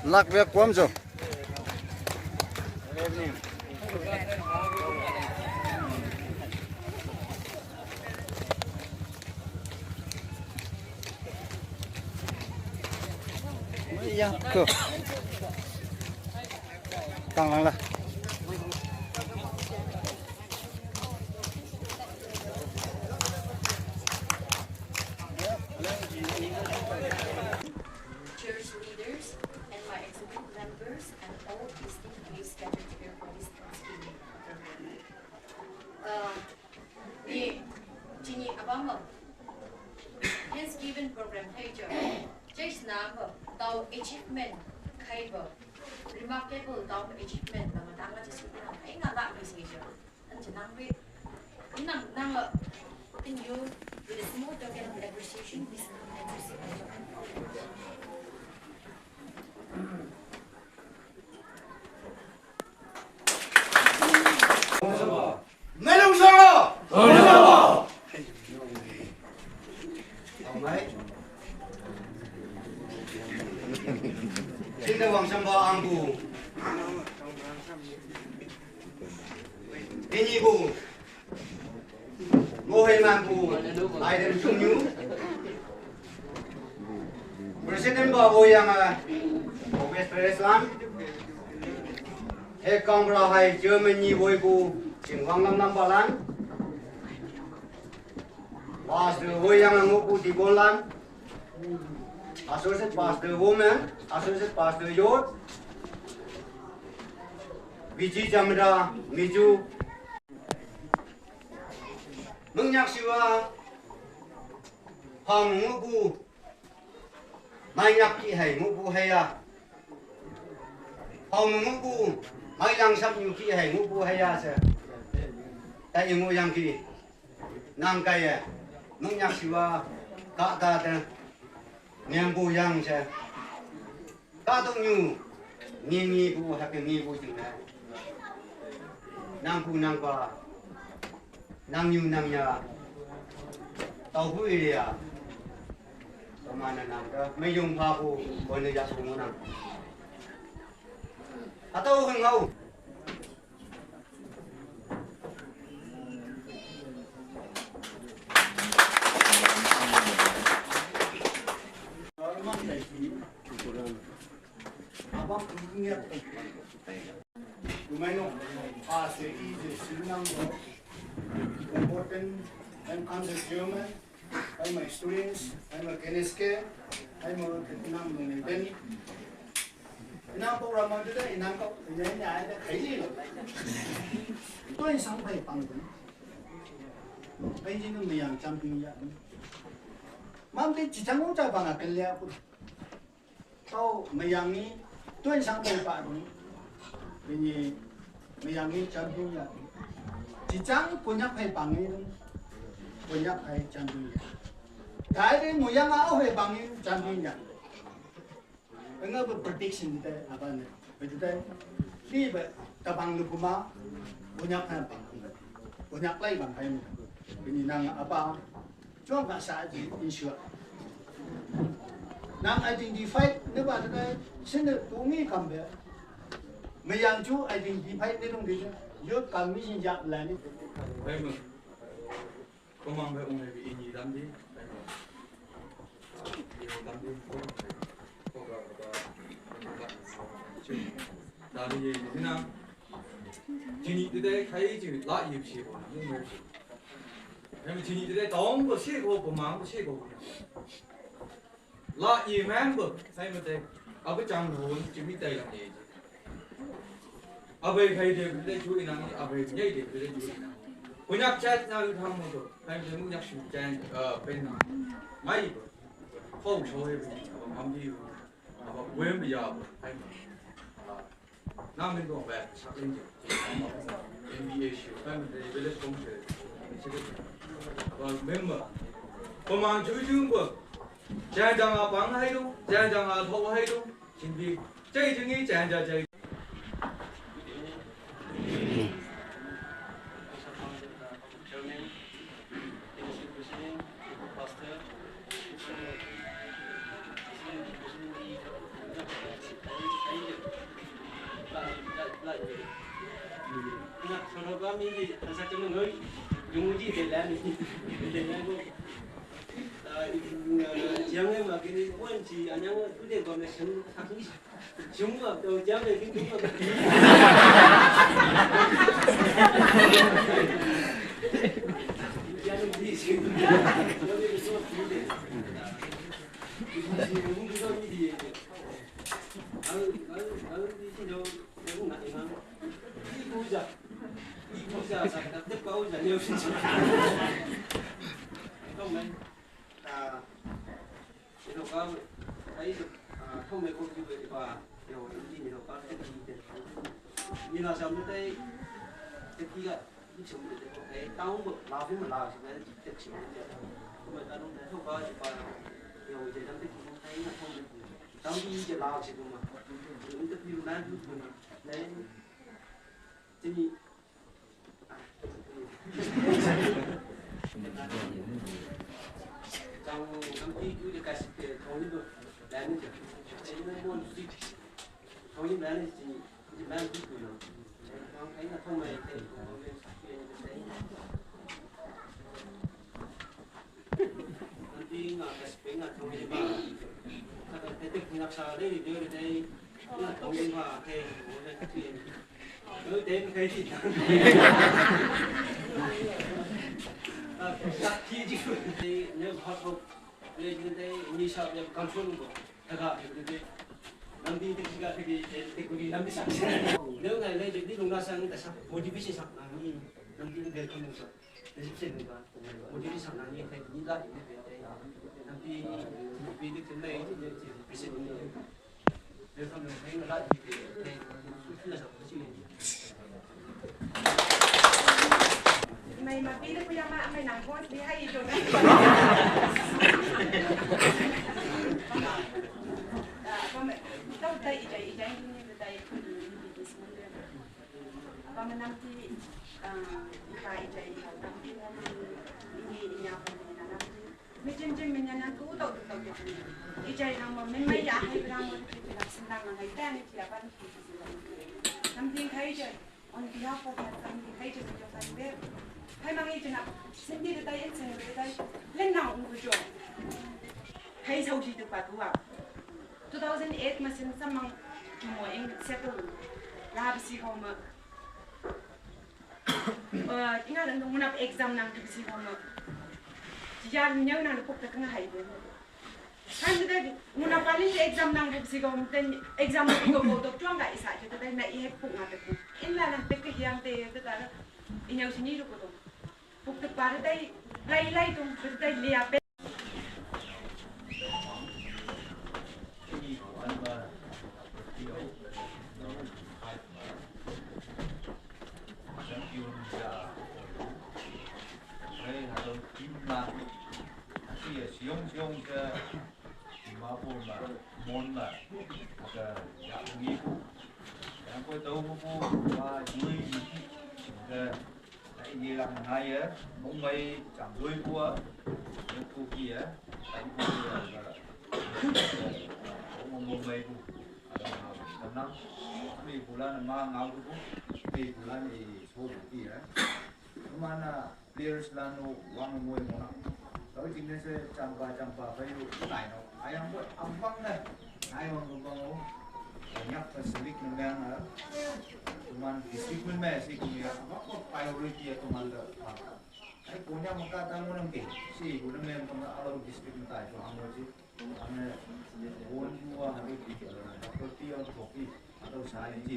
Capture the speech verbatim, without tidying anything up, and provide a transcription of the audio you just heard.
Lak bek kuam jo. Ya, ko. Tang lang la. Church leaders and my executive members and all esteemed guests gathered here for this Thanksgiving. Uh, ni, chini abama. Thanksgiving program page. Church number, tau achievement, kaiba. Remarkable tau achievement, nama tanga chisi na, inga la mi si jo. Anche nang wi, nang, nang, uh, can you, with a small token of appreciation, please come and receive. Melung solo! Sing da wang samba angku. Ini bu. Ngohei man bu. Ai dem chung yu. President ba bo yang a. Obes Peres lan. He Congress hai Germany woi bu. Ching wang lam lam ba lan. Pastor woi yang a ngu bu di bon lan. Associate Pastor Women, Associate Pastor Youth, Viji Jamra, Miju, Mengyak Siwa, Hong Ngubu, Mai Nyak Ki Hai, Ngubu Haya, Hong Ngubu, Mai Lang Sap Nyu Ki Hai, Ngubu Haya, se, Ta Ingu Yang Ki. Nang kaya, nung nyak siwa, ka ta ta, nyang bu yang sa. Ka tung nyu, ni ni bu ha ke ni bu jing na. Nang bu nang ba, nang nyu nang nya. Tau bu i ya. Tau ma na nang ka, me yung pa bu, bu ne ya bu nang. Atau heng hau. Kumai no, a se i se sinang no, important and under German. Ai ma students, ai ma K N S K, ai ma Vietnam nung ni ben. Inang program ma de inang ko, nya nya ai de kai ni lo. Tuan sang pai pang de. Ai jing me yang champion ya. Mam de chi chang u cha pang a ken le a pu. Tau mayang ni tuan sang pai pa ni. Ni mayang ni champion ya. Chi chang Konyak pai pang ni. Konyak pai champion ya. Dai de mayang a pai pang ni champion ya. Enga ba prediction de apa ne. Betul de. Ni ba tabang lu kuma Konyak pai pang. Konyak lai pang pai ni. Ni nang apa Chuang ka sa ji insure. Nang identify ne ba de sin de tu mi kam be. Me yang chu identify ne dong de. Yo kam mi sin ya la ni. Bai me. Ko mang bai ong bai ini dam di. Bai me. Ini dam di. Ko ga ga. Dari ye ni na. Jini de de kai ji la yi shi ko na. Mu me. Eme chini de dong bo shi ko, bo mang bo shi ko. La yi mang bo, sai mo te. Abe chang ho, chimi tai lang ye. Abe khai de de chu inang, abe nyai de de chu inang. Konyak chat na lu thang mo to. Sai mo te Konyak shu chan, eh, pen na. Mai bo. Ho sho he bo. Abe mam di. Abe wen bo ya bo. Sai mo. Nang min kong bai, sak ling jing. N B A shu, bai min de village kong shu. Aba member. Pamang chu chu bo. Jan jang a pang hai du, jan jang a tho hai du. Chin bi, jai jing yi jan ja jai. Chairman, N C president, pastor, Ina, sono kami di, asa cuma ngoi, yung uji de lan, de lan ko. Ah, yang ma kini wan si anyang tu de gom na sem hakni. Jung ma to jam de kin jung ma. Yang di si. Yang di so di de. Di si yung di so di de. Ang, ang, ang di si jauh, yang nak yang. Di ko ja. Di ko ja sa ka de ko ja ni si. Ko men. Ah. Ni tho ka, ai, ah, thong me ko ki be ba, yo, ni ni tho ka, te ki te. Ni la sam te, te ki ga, ni chum te ko, ai, tao bo, la fi ma la, si ba, te chi. Ko ma ta nong te tho ka, si ba, yo, je dang te ki, ai, na thong me. Tao ni je la, si ko ma. Ni te ki na, ni ko ma. Ni, te ni, Motivation sak nang ni, lampi ni welcome sa. Nasip se ba. Motivation sak nang ni, kai ni la ni, lampi ni bi de ken lai ni, ni bi se ni. Welcome ni kai la ni, kai ni su na sa si. Mai ma pi de ku ya ma, mai nang ko ni hai jo. Tau tai ijai, ijai ni tai. Apa menanti, eh, ipa ijai, ipa menanti, ini, ini apa ni, nanti. Mijin jin minya na tu tau tu tau tu. Ijai nang mo min mai ya hai berang mo tu tu lak sendang nang hai tani ti apa ni. Namti khai je. On behalf of my family, khai je tu tau be. Khai mang ijin na. Sendiri tai en sendiri tai. Len nang ung jo. Khai sau ti tu pa tu a. Two thousand eight ma sin samang mo ing settle. La bisi ko ma. Eh, inga dang dong munap exam nang tu bisi ko ma. Jian nyau nang puk tak ngai be. Kan tu dai munap paling exam nang tu bisi ko ma, dan exam tu ko ko dok tuang ga isa tu dai na i hek puk ngai tu. In la nang tek hiang te tu dai. Inyau sini tu ko tu. Puk tak pa dai lai lai tu dai lia pe. Ai, ni lang ngai e, mong mai chang dui bua, ni ku ki e, tai ku ki e, mong mong mai bu, tam nang, mi bu lan ma ngau bu, mi bu lan i so bu ki e. Mana players lan no wang mo mo na. Lo jing ne se chang ba chang ba ba yu tai no. Ayang bu am bang ne. Ai wang bu bang o. Nyak ta se lik ne meng e. Tuman district min me si kung ya, apa ko priority ya tuman da. Ai ko nya maka ta mo nang ke. Si ko na men ko na alo district min ta ko amo si. Ane ko ni wa ha ri ki. Doctor T ang ko ki. Alo sa ji.